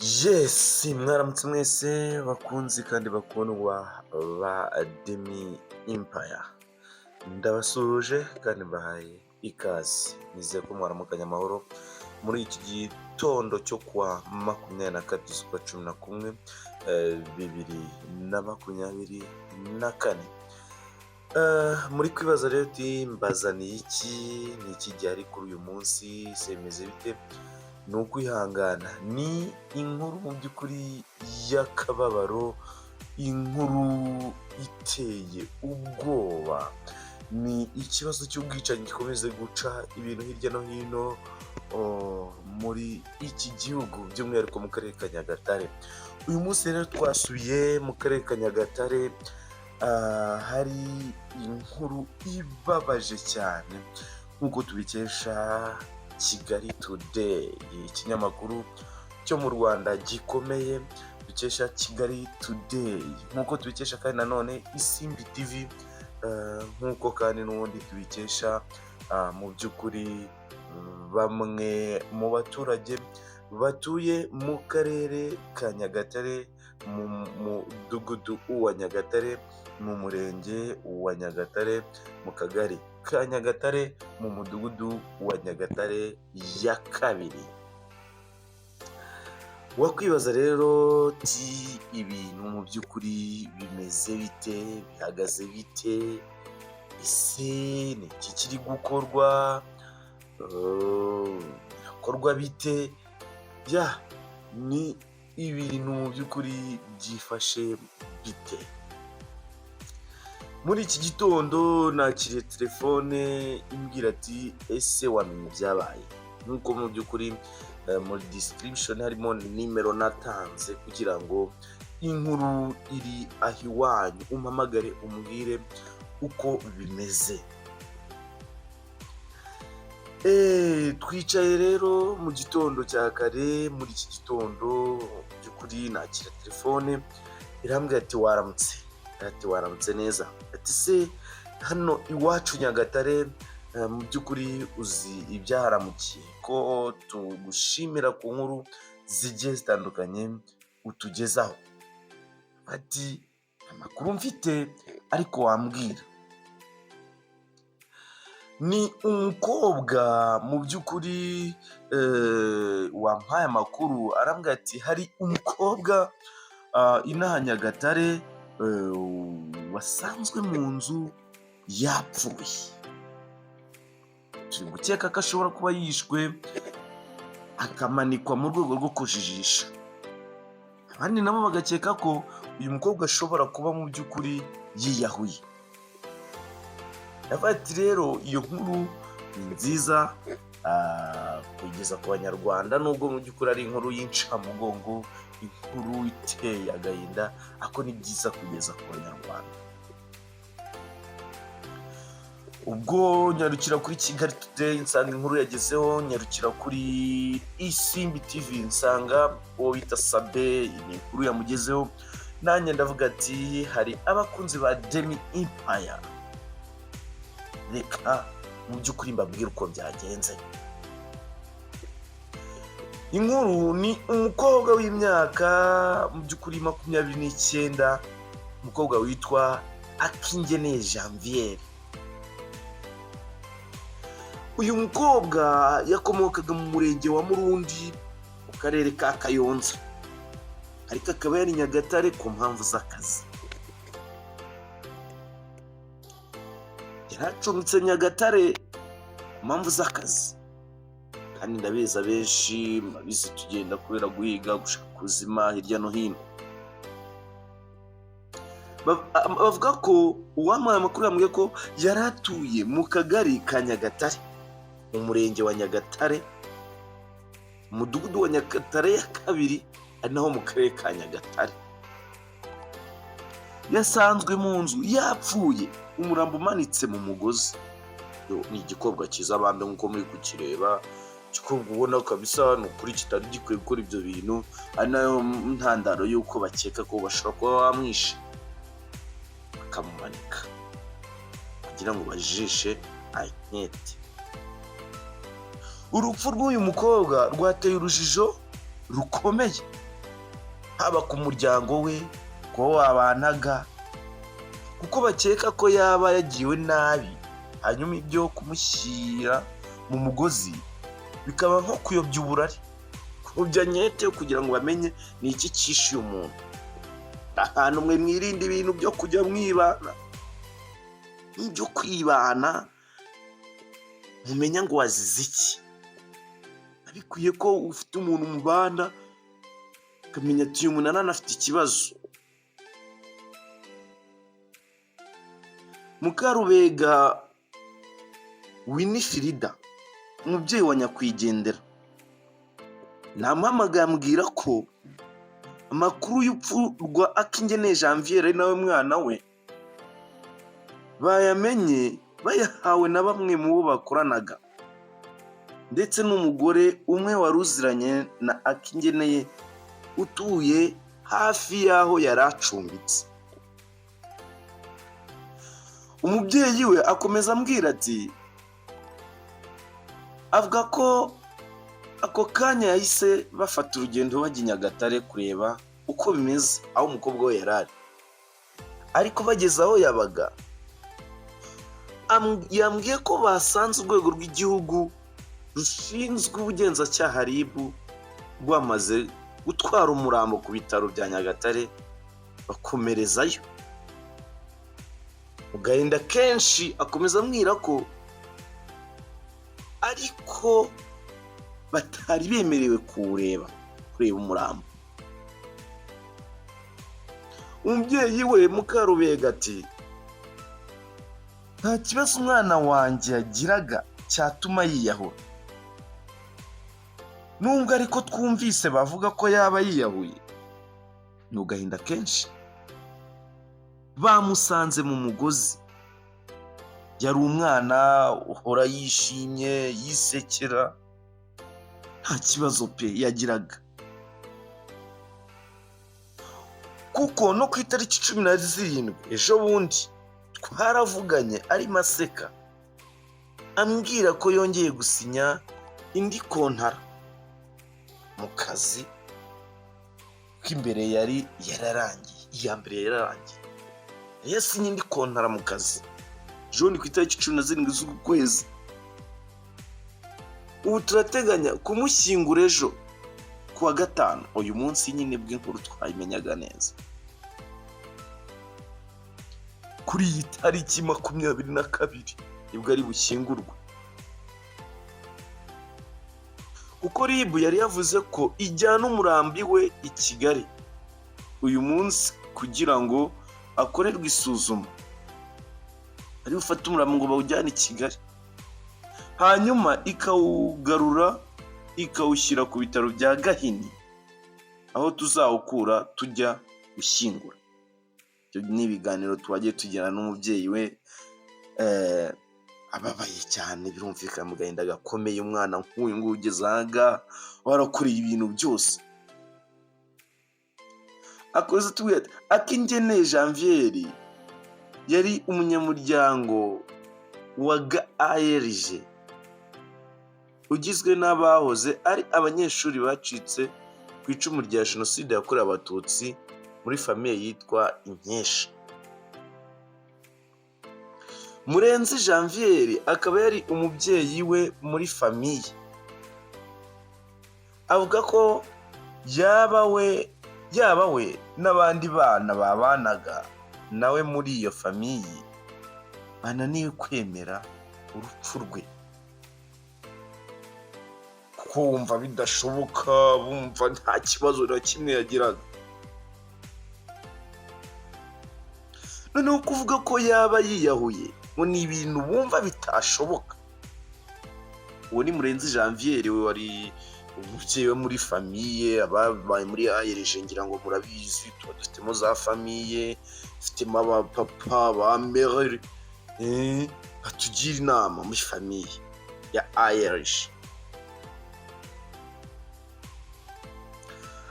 Yes, mwaramutse mwese bakunzi kandi bakundwa ba Demi Empire. Ndabasuhuje kandi mbahaye ikaze. Nizeye ko mwaramukanye amahoro muri iki gitondo cyo kuwa 22 z'ukwa 11, 2024. Muri kwibaza rero uti mbazaniye iki? Ni iki gihari kuri uyu munsi? Se bimeze bite? Ni ukwihangana. Ni inkuru mu by'ukuri y'akababaro, inkuru iteye ubwoba. Ni ikibazo cy'ubwicanyi gikomeza guca ibintu hirya no hino muri iki gihugu, by'umwihariko mu karere ka Nyagatare. Uyu munsi rero twasubiye mu karere ka Nyagatare, hari inkuru ibabaje cyane nk'uko tubikesha Kigali Today, ikinyamakuru cyo mu Rwanda gikomeye dukesha Kigali Today, nk'uko tubikesha kandi nanone Isimbi TV, nk'uko kandi n'ubundi tubikesha mu by'ukuri bamwe mu baturage batuye mu karere ka Nyagatare, mu mudugudu wa Nyagatare, mu murenge wa Nyagatare, mu kagari ka Nyagatare, mu mudugudu wa Nyagatare ya kabiri. Wakwibaza rero uti ibintu mu by'ukuri bimeze bite, bihagaze bite, ese ni iki kiri gukorwa, birakorwa bite? Ya ni ibintu mu by'ukuri byifashe bite? Muri iki gitondo nakiriye telefone imbwira ati ese wamenye ibyabaye? Nk'uko mu by'ukuri muri description harimo nimero natanze kugira ngo inkuru iri aho iwanyu umpamagare umbwire uko bimeze. Twicaye rero mu gitondo cya kare, muri iki gitondo mu by'ukuri nakira telefone irambwira ati waramutse, ati waramutse neza, ati se hano iwacu Nyagatare mu by'ukuri uzi ibyaharamukiye, ko tugushimira ku nkuru zigiye zitandukanye utugezaho? Ati amakuru mfite ariko wambwira. Ni umukobwa mu by'ukuri wampaye amakuru, arambwira ati hari umukobwa inaha Nyagatare wasanzwe mu nzu yapfuye, turi gukeka ko ashobora kuba yishwe akamanikwa mu rwego rwo kujijisha, abandi nabo bagakeka ko uyu mukobwa ashobora kuba mu by'ukuri yiyahuye. Ndavuga ati rero iyo nkuru ni nziza kugeza ku Banyarwanda, nubwo mu by'ukuri ari inkuru y'incamugongo, inkuru iteye agahinda, ariko ni byiza kugeza ku Banyarwanda. Ubwo nyarukira kuri Kigali Today nsanga inkuru yagezeho, nyarukira kuri Isimbi TV nsanga uwo bita Sabe ni inkuru yamugezeho, nanjye ndavuga ati hari abakunzi ba Demi Empire, reka mu by'ukuri mbabwire uko byagenze. Inkuru ni umukobwa w'imyaka mu by'ukuri 29, umukobwa witwa Akingeneye Janviere. Uyu mukobwa yakomokaga mu murenge wa Murundi mu karere ka Kayonza, ariko akaba yari Nyagatare ku mpamvu z'akazi. Yari acumbitse Nyagatare ku mpamvu z'akazi, kandi ndabizi abenshi murabizi tugenda kubera guhiga, gushaka ubuzima hirya no hino. Bavuga ko uwamuhaye amakuru yambwiye ko yari atuye mu kagari ka Nyagatare, mu murenge wa Nyagatare, umudugudu wa Nyagatare ya kabiri, ari naho mu karere ka Nyagatare. Yasanzwe mu nzu yapfuye, umurambo umanitse mu mugozi. Yo, ni igikobwa cyiza bambe nk'uko muri kukireba, igikobwa ubona kabisa ni ukuri kitari gikwiye gukora ibyo bintu, ari nayo ntandaro y'uko bakeka ko bashobora kuba bamwishe bakamumanika kugira ngo bajijishe ankete. Urupfu rw'uyu mukobwa rwateye urujijo rukomeye. Haba ku muryango we, kuba wabanaga, kuko bakeka ko yaba yagiriwe nabi, hanyuma ibyo kumushyira mu mugozi bikaba nko kuyobya uburari, kuyobya nyete kugira ngo bamenye ni iki cyishe uyu muntu. Ahantu mwe mwirinde ibintu byo kujya mwibana, n'ibyo kwibana, mumenya ngo wazize iki. Bikwiye ko ufite umuntu mubana, ukamenya ati uyu muntu anafite ikibazo. Mukarubega Winifrida, umubyeyi wa nyakwigendera, namuhamagaye ambwira ko amakuru y'urupfu rwa Akingeneye Janviere, ari nawe mwana we, bayamenye bayahawe na bamwe mu bo bakoranaga, ndetse n'umugore umwe wari uziranye na Akingeneye utuye hafi y'aho yari acumbitse. Umubyeyi we akomeza ambwira ati, avuga ko ako kanya yahise bafata urugendo bajya i Nyagatare kureba uko bimeze aho umukobwa we yari ari, ariko bageze aho yabaga, yambwiye ko basanze urwego rw'igihugu rushinzwe ubugenzacyaha RIB rwamaze gutwara umurambo ku bitaro bya Nyagatare, bakomerezayo. Mu gahinda kenshi akomeza ambwira ko ariko batari bemerewe kuwureba, kureba umurambo. Umubyeyi we Mukarubega ati nta kibazo umwana wanjye yagiraga cyatuma yiyahura, nubwo ariko twumvise bavuga ko yaba yiyahuye. Ni ugahinda kenshi. Bamusanze mu mugozi, yari umwana uhora yishimye, yisekera, nta kibazo pe yagiraga, kuko no ku itariki 17 ejo bundi twaravuganye arimo aseka, ambwira ko yongeye gusinya indi kontara mu kazi k'imbere yari yararangiye, iya mbere yararangiye, yasinye indi kontara mu kazi jone ku itariki 17 z'uku kwezi. Ubu turateganya kumushyingura ejo kuwa gatanu. Uyu munsi nyine bw'inkuru twayimenyaga neza kuri iyi tariki 22 nibwo ari bushyingurwe, kuko RIB yari yavuze ko ijyana umurambi we i Kigali uyu munsi kugira ngo akorerwe isuzuma. Ari bufate umurambo ngo bawujyane i Kigali, hanyuma ikawugarura ikawushyira ku bitaro bya Gahini, aho tuzawukura tujya gushyingura. Ibyo ni ibiganiro twagiye tugirana n'umubyeyi we, ababaye cyane, birumvikana, mu gahinda gakomeye. Umwana nk'uyu nguyu ugeze aha ngaha warakoreye ibintu byose. Akomeza atubwira ati Akingeneye Janviere yari umunyamuryango wa GAERG, ugizwe n'abahoze ari abanyeshuri bacitse ku icumu rya Jenoside yakorewe Abatutsi muri famille yitwa Inkesha. Murenzi Janviere akaba yari umubyeyi we muri famille. Avuga ko yaba we n'abandi bana babanaga nawe muri iyo famille bananiwe kwemera urupfu rwe, kuko wumva bidashoboka, bumva nta kibazo na kimwe yagiraga. Noneho kuvuga ko yaba yiyahuye ngo ni ibintu bumva bitashoboka. Uwo ni Murenzi Janviere, wari umubyeyi we muri famille. Ababaye muri AERG ngira ngo murabizi, tuba dufitemo za famille, dufitemo abapapa ba mère batugira inama muri famille ya AERG.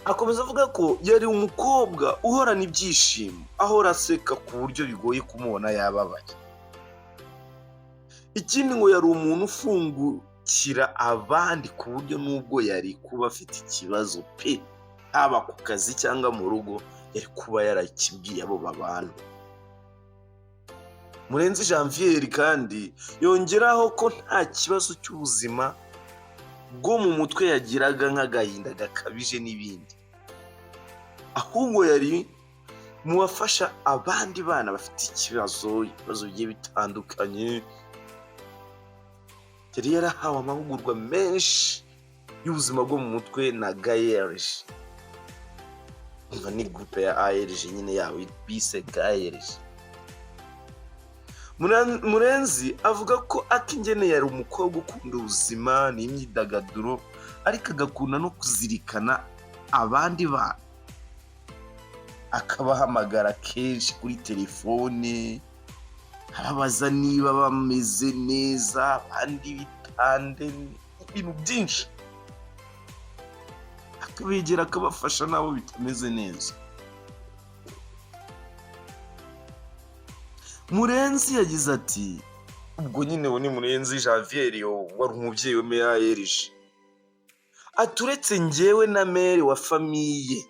Akomeza avuga ko yari umukobwa uhorana ibyishimo, ahora aseka ku buryo bigoye kumubona yababaye. Ikindi ngo yari umuntu ufungukira abandi, ku buryo nubwo yari kuba afite ikibazo pe Haba ku kazi cyangwa mu rugo, yari kuba yarakibwiye abo babana. Murenzi Janvier kandi yongeraho ko nta kibazo cy'ubuzima bwo mu mutwe yagiraga nk'agahinda gakabije n'ibindi, ahubwo yari mu bafasha abandi bana bafite ibibazo bigiye bitandukanye. Yari yarahawe amahugurwa menshi y'ubuzima bwo mu mutwe na GAERG. Umva, ni groupe ya AERG nyine yawe bise GAERG. Murenzi avuga ko Akingeneye yari umukobwa ukunda ubuzima n'imyidagaduro, ariko agakunda no kuzirikana abandi bana, akabahamagara kenshi kuri telefone ababaza niba bameze neza, abandi bitande, ibintu byinshi, akabegera akabafasha nabo bitameze neza. Murenzi yagize ati, ubwo nyine uwo ni Murenzi Janvier wari umubyeyi we muri AERG, ati uretse njyewe na mère wa famille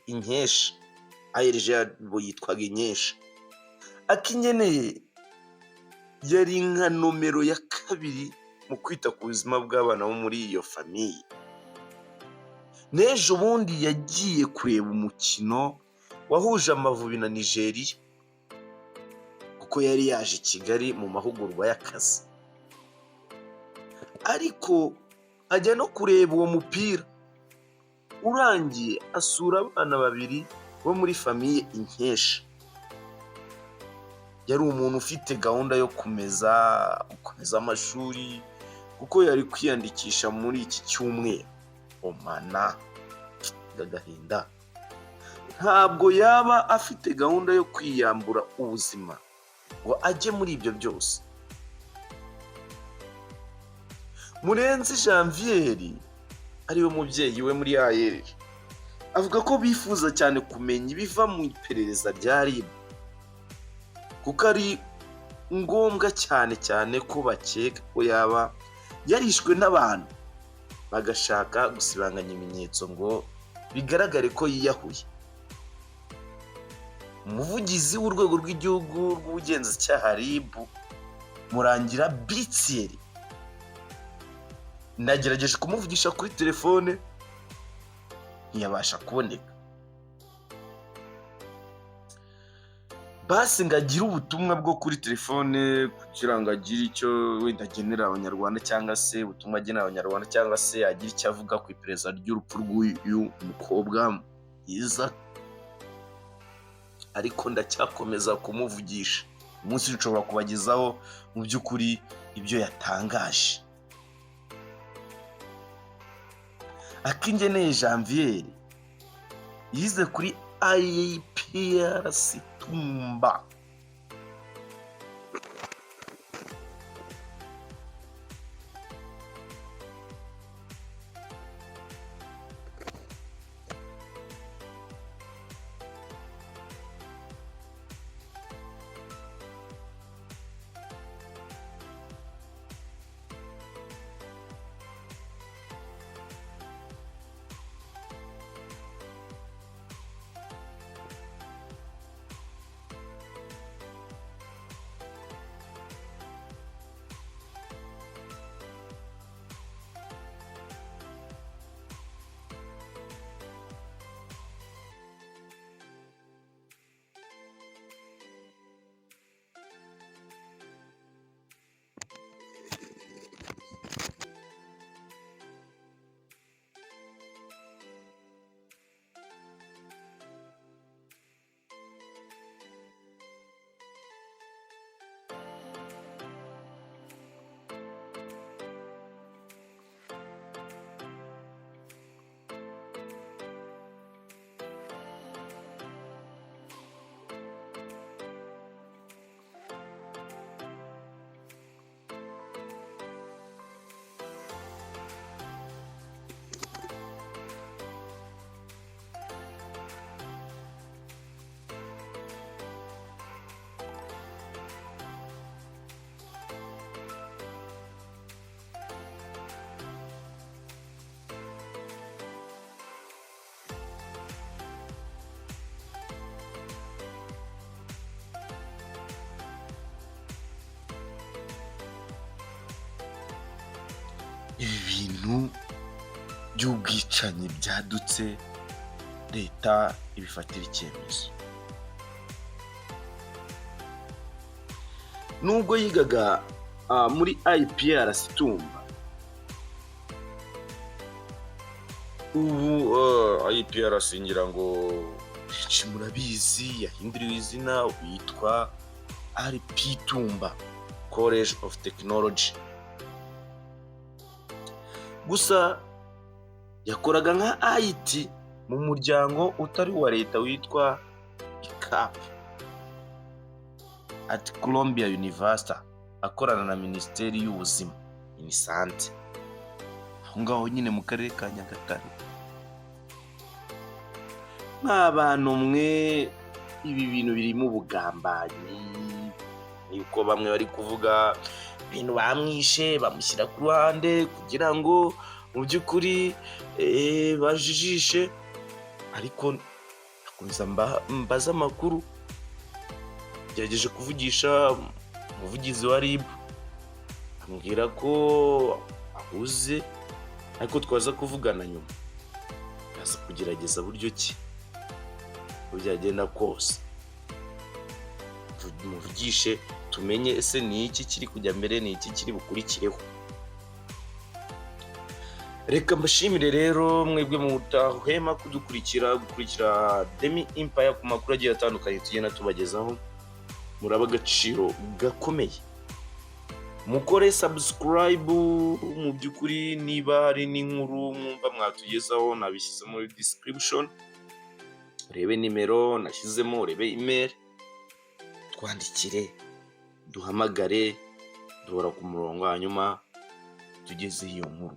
Inkesha, AERG yabo yitwaga Inkesha, Akingeneye yari nka nomero ya kabiri mu kwita ku buzima bw'abana bo muri iyo famille. N'ejo bundi yagiye kureba umukino wahuje Amavubi na Nigeria, kuko yari yaje i Kigali mu mahugurwa y'akazi, ariko ajya no kureba uwo mupira, urangiye asura abana babiri bo muri famille Inkesha. Yari umuntu ufite gahunda yo gukomeza amashuri, kuko yari kwiyandikisha muri iki cyumweru. Omana agahinda, ntabwo yaba afite gahunda yo kwiyambura ubuzima ngo ajye muri ibyo byose. Murenzi Janvier ariwe mubyeyi we muri AERG avuga ko bifuza cyane kumenya ibiva mu iperereza rya RIB, kuko ari ngombwa cyane cyane ko bakeka ko yaba yarishwe n'abantu bagashaka gusibanganya ibimenyetso ngo bigaragare ko yiyahuye. Umuvugizi w'urwego rw'igihugu rw'ubugenzacyaha RIB, Murangira B Thierry, nagerageje kumuvugisha kuri telefone ntiyabasha kuboneka, basi ngo agire ubutumwa bwo kuri telefone kugira ngo agire icyo wenda agenera Abanyarwanda, cyangwa se ubutumwa agenera Abanyarwanda, cyangwa se agire icyo avuga ku iperereza ry'urupfu rw'uyu mukobwa mwiza. Ariko ndacyakomeza kumuvugisha, umunsi nshobora kubagezaho mu by'ukuri ibyo yatangaje. Akingeneye Janvier yize kuri IPRC Tumba. Ibintu by'ubwicanyi byadutse, leta ibifatira icyemezo. Nubwo yigaga muri IPRC Tumba, ubu IPRC ngira ngo benshi murabizi, yahinduriwe izina witwa RP Tumba College of Technology. Gusa yakoraga nka IT mu muryango utari uwa leta witwa ICAP at Columbia University, akorana na Minisiteri y'Ubuzima, MINISANTE, aho ngaho nyine mu karere ka Nyagatare. Nk'abantu mwe, ibi bintu birimo ubugambanyi, yuko bamwe bari kuvuga ibintu bamwishe bamushyira ku ruhande kugira ngo mu by'ukuri bajijishe, ariko akomeza mbaza amakuru. Ngerageje kuvugisha umuvugizi wa RIB, ambwira ko ahuze, ariko twaza kuvugana nyuma. Ndaza kugerageza buryo ki uko byagenda kose muvugishe, tumenye ese ni iki kiri kujya mbere, ni iki kiri bukurikireho. Reka mbashimire rero mwebwe mutahwema kudukurikira, gukurikira Demi Empire ku makuru agiye atandukanye tugenda tubagezaho. Muraba agaciro gakomeye, mukore subscribe. Mu by'ukuri niba hari n'inkuru mwumva mwatugezaho, nabishyize muri description, urebe nimero nashyizemo, urebe email, twandikire, duhamagare, duhora ku murongo, hanyuma tugezeho iyo nkuru,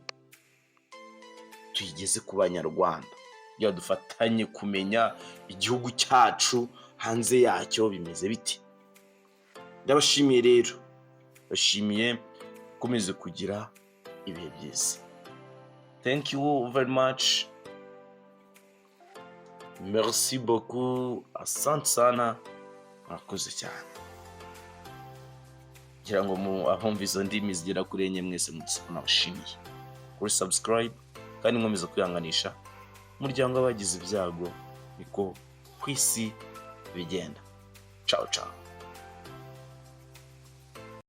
tuyigeze ku Banyarwanda kugira dufatanye kumenya igihugu cyacu hanze yacyo bimeze biti. Ndabashimiye rero, bashimiye, ukomeze kugira ibihe byiza. Thank you very much, merci beaucoup, asante sana, murakoze cyane. Ngira ngo mu abumva izo ndimi zigera kuri enye mwese nabashimiye kuri subscribe, kandi nkomeza kwihanganisha umuryango w'abagize ibyago. Niko ku isi bigenda. Ciao ciao.